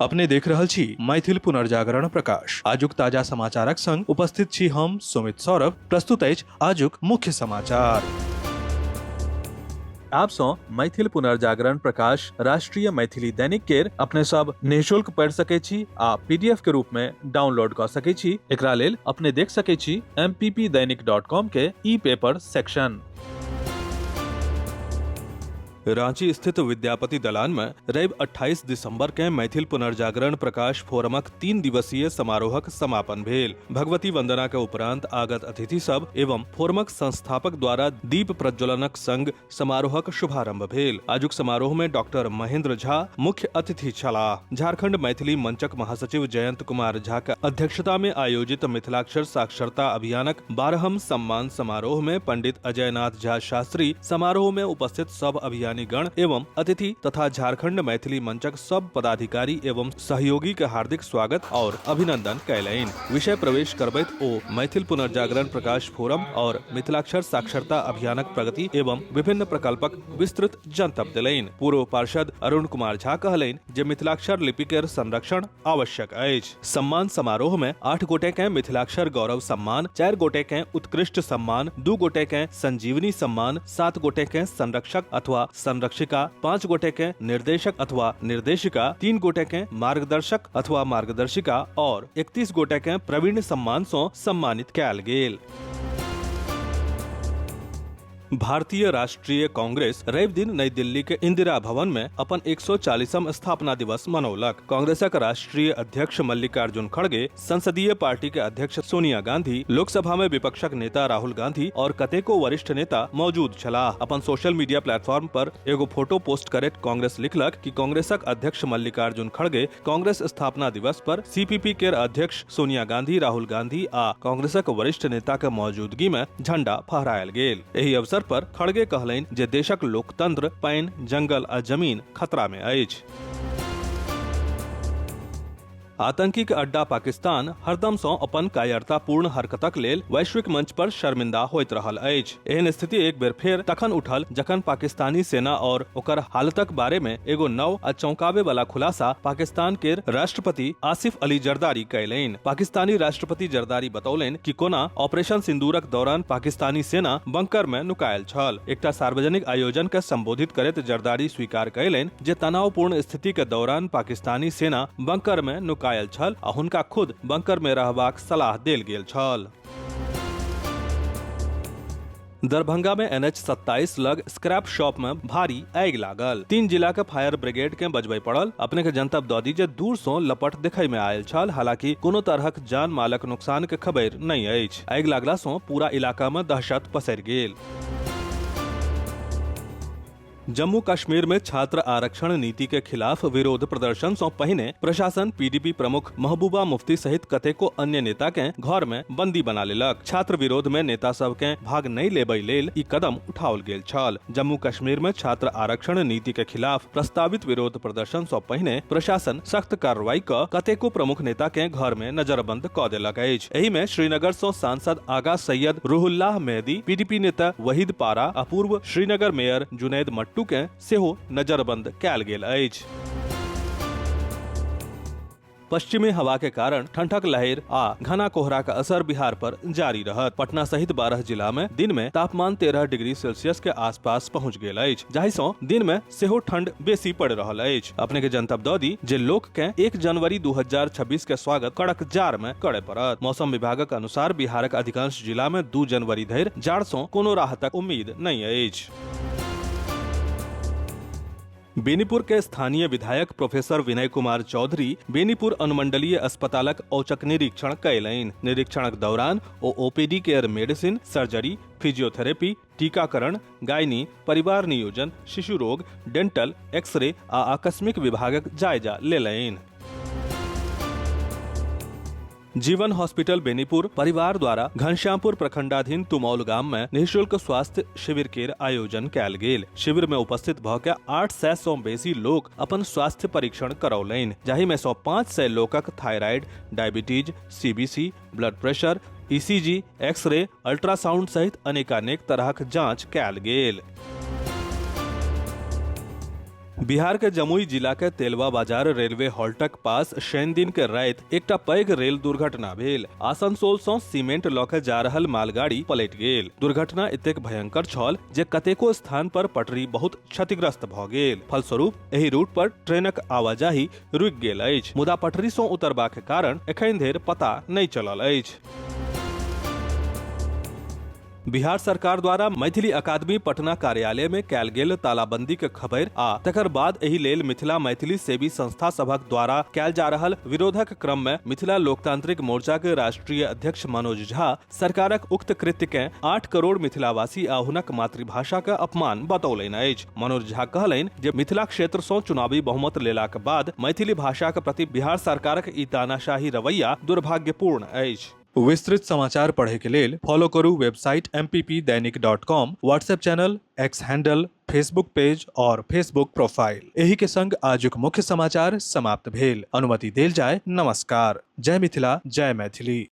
अपने देख रहल छी मैथिल पुनर्जागरण प्रकाश। आजुक ताजा समाचारक संग उपस्थित छी हम सुमित सौरभ। प्रस्तुत अछि आजुक मुख्य समाचार। आप सँ मैथिल पुनर्जागरण प्रकाश राष्ट्रीय मैथिली दैनिक केर अपने सब निःशुल्क पढ़ि सकै छी आ पीडीएफ के रूप में डाउनलोड कऽ सकै छी। एकरा लेल अपने देख सकै छी mppdainik.com के ई पेपर सेक्शन। रांची स्थित विद्यापति दलान में रवि 28 दिसंबर के मैथिल पुनर्जागरण प्रकाश फोरमक 3 दिवसीय समारोहक समापन भेल। भगवती वंदना के उपरांत आगत अतिथि सब एवं फोरमक संस्थापक द्वारा दीप प्रज्वलनक संग समारोहक शुभारंभ भेल। आजुक समारोह में डॉक्टर महेंद्र झा मुख्य अतिथि छलाह। झारखंड मैथिली मंचक महासचिव जयंत कुमार झा के अध्यक्षता में आयोजित मिथिलाक्षर साक्षरता अभियानक 12हम सम्मान समारोह में पंडित अजयनाथ झा शास्त्री समारोह में उपस्थित सब अभियानी गण एवं अतिथि तथा झारखंड मैथिली मंचक सब पदाधिकारी एवं सहयोगी के हार्दिक स्वागत और अभिनंदन कयलनि। विषय प्रवेश करबैत ओ मैथिल पुनर्जागरण प्रकाश फोरम और मिथिलाक्षर साक्षरता अभियानक प्रगति एवं विभिन्न प्रकल्पक विस्तृत जनतब देलनि। पूर्व पार्षद अरुण कुमार झा कहलनि जे मिथिलाक्षर लिपि के संरक्षण आवश्यक अछि। सम्मान समारोह में 8 गोटे के मिथिलाक्षर गौरव सम्मान, 4 गोटे के उत्कृष्ट सम्मान, 2 गोटे के संजीवनी सम्मान, 7 गोटे के संरक्षक अथवा संरक्षिका, 5 गोटे के निर्देशक अथवा निर्देशिका, 3 गोटे के मार्गदर्शक अथवा मार्गदर्शिका और 31 गोटे के प्रवीण सम्मान सं सम्मानित कयल गेल। भारतीय राष्ट्रीय कांग्रेस रवि दिन नई दिल्ली के इंदिरा भवन में अपन 140म स्थापना दिवस मनौलक। कांग्रेसक राष्ट्रीय अध्यक्ष मल्लिकार्जुन खड़गे, संसदीय पार्टी के अध्यक्ष सोनिया गांधी, लोकसभा में विपक्षक नेता राहुल गांधी और कतेको वरिष्ठ नेता मौजूद छलाह। अपन सोशल मीडिया प्लेटफॉर्म पर एगो फोटो पोस्ट करैत कांग्रेस लिखलक कि कांग्रेसक अध्यक्ष मल्लिकार्जुन खड़गे कांग्रेस स्थापना दिवस पर सीपीपी के अध्यक्ष सोनिया गांधी, राहुल गांधी आ कांग्रेसक वरिष्ठ नेता के मौजूदगी में झंडा फहरायल गेल। एहि अवसर पर खड़गे कहलनि जे देशक लोकतंत्र, पानि, जंगल आ जमीन खतरा में अछि। आतंकी के अड्डा पाकिस्तान हरदम सँ अपन कायरतापूर्ण हरकतक लेल वैश्विक मंच पर शर्मिंदा होइत रहल अछि। एहन स्थिति एक बेर फेर तखन उठल जखन पाकिस्तानी सेना और ओकर हालतक बारे में एगो नव आ चौंकावे वाला खुलासा पाकिस्तान के राष्ट्रपति आसिफ अली जरदारी कयलनि। पाकिस्तानी राष्ट्रपति जरदारी बतौलनि कि कोना ऑपरेशन सिंदूरक दौरान पाकिस्तानी सेना बंकर में नुकायल छल। एकटा सार्वजनिक आयोजन के संबोधित करैत जरदारी स्वीकार कयलनि जे तनावपूर्ण स्थिति के दौरान पाकिस्तानी सेना बंकर में नुकायल छल आ हुनका खुद बंकर में रहबाक सलाह देल गेल छल। दरभंगा में एनएच 27 लग स्क्रैप शॉप में भारी आगि लागल। 3 जिला के फायर ब्रिगेड के बजबे पड़ल। अपने के जनतब दऽ दी जे दूर सँ लपट देखै में आयल छल। हालांकि कोनो तरहक जान मालक नुकसान के खबर नहीं अछि। आगि लागला सँ पूरा इलाका में दहशत पसरि गेल। जम्मू कश्मीर में छात्र आरक्षण नीति के खिलाफ विरोध प्रदर्शन से पहिने प्रशासन पीडीपी प्रमुख महबूबा मुफ्ती सहित कतेको अन्य नेता के घर में बंदी बना लेलक। छात्र विरोध में नेता सब के भाग नहीं लेबे लेल ई कदम उठाओल गेल छल। जम्मू कश्मीर में छात्र आरक्षण नीति के खिलाफ प्रस्तावित विरोध प्रदर्शन से पहिने प्रशासन सख्त कार्रवाई क कतेको प्रमुख नेता के घर में नजरबंद क देलक अछि। एहि में श्रीनगर से सांसद आगा सैयद रूहुल्लाह मेहदी, पीडीपी नेता वहीद पारा आ पूर्व श्रीनगर मेयर जुनैद मट्टू के सेहो नजरबंद कयल गेल अछि। पश्चिमी हवा के कारण ठंडक लहर आ घना कोहरा का असर बिहार पर जारी रहत। पटना सहित 12 जिला में दिन में तापमान 13 डिग्री सेल्सियस के आसपास पहुंच गेल अछि, जाहि सँ दिन में सेहो ठंड बेसी पड़ि रहल अछि। अपने के जनतब दऽ दी जे लोक के 1 जनवरी 2026 के स्वागत कड़क जाड़ में करे पड़त। मौसम विभागक अनुसार बिहारक अधिकांश जिला में 2 जनवरी धरि जाड़ सँ कोनो राहतक उम्मीद नहि अछि। बेनीपुर के स्थानीय विधायक प्रोफेसर विनय कुमार चौधरी बेनीपुर अनुमंडलीय अस्पतालक औचक निरीक्षण कयलनि। निरीक्षणक दौरान ओ OPD care medicine, surgery, physiotherapy, टीकाकरण, गायनी, परिवार नियोजन, शिशु रोग, डेंटल, एक्सरे आ आकस्मिक विभागक जायजा लेलनि। जीवन हॉस्पिटल बेनीपुर परिवार द्वारा घनश्यामपुर प्रखंडाधीन तुमौल गाम में निःशुल्क स्वास्थ्य शिविर के आयोजन कयल गेल। शिविर में उपस्थित भ के 800 सँ बेसी लोक अपन स्वास्थ्य परीक्षण करौलनि, जाहि में सँ 500 लोकक thyroid, diabetes, CBC, blood pressure, ECG, x-ray, ultrasound सहित अनेकानेक तरहक जांच कयल गेल। बिहार के जमुई जिला के तेलवा बाजार रेलवे हॉल्टक पास शनि दिन के राति एकटा पैघ रेल दुर्घटना भेल। आसनसोल सं सीमेंट लऽ के जा रहल मालगाड़ी पलटि गेल। दुर्घटना एतेक भयंकर छल जे कतेको स्थान पर पटरी बहुत क्षतिग्रस्त भऽ गेल। फलस्वरूप एहि रूट पर ट्रेनक आवाजाही रुकि गेल अछि, मुदा पटरी सं उतरबाक कारण एखन धरि पता नहि चलल अछि। बिहार सरकार द्वारा मैथिली अकादमी पटना कार्यालय में कयल गेल तालाबंदी के खबरि आ तकर बाद एहि लेल मिथिला मैथिली सेवी संस्था सभक द्वारा कयल जा रहल विरोधक क्रम में मिथिला लोकतांत्रिक मोर्चा के राष्ट्रीय अध्यक्ष मनोज झा सरकारक उक्त कृत्य के 8 करोड़ मिथिलावासी आ हुनक मातृभाषा के अपमान बतौलनि अछि। मनोज झा कहलनि जे मिथिला क्षेत्र सं चुनावी बहुमत लेलाक बाद मैथिली भाषाक प्रति बिहार सरकारक ई तानाशाही रवैया दुर्भाग्यपूर्ण अछि। विस्तृत समाचार पढ़े के लेल फॉलो करू website mppdainik.com, WhatsApp channel, X handle, Facebook page और फेसबुक प्रोफाइल। एही के संग आजुक मुख्य समाचार समाप्त भेल। अनुमति देल जाय। नमस्कार। जय मिथिला, जय मैथिली।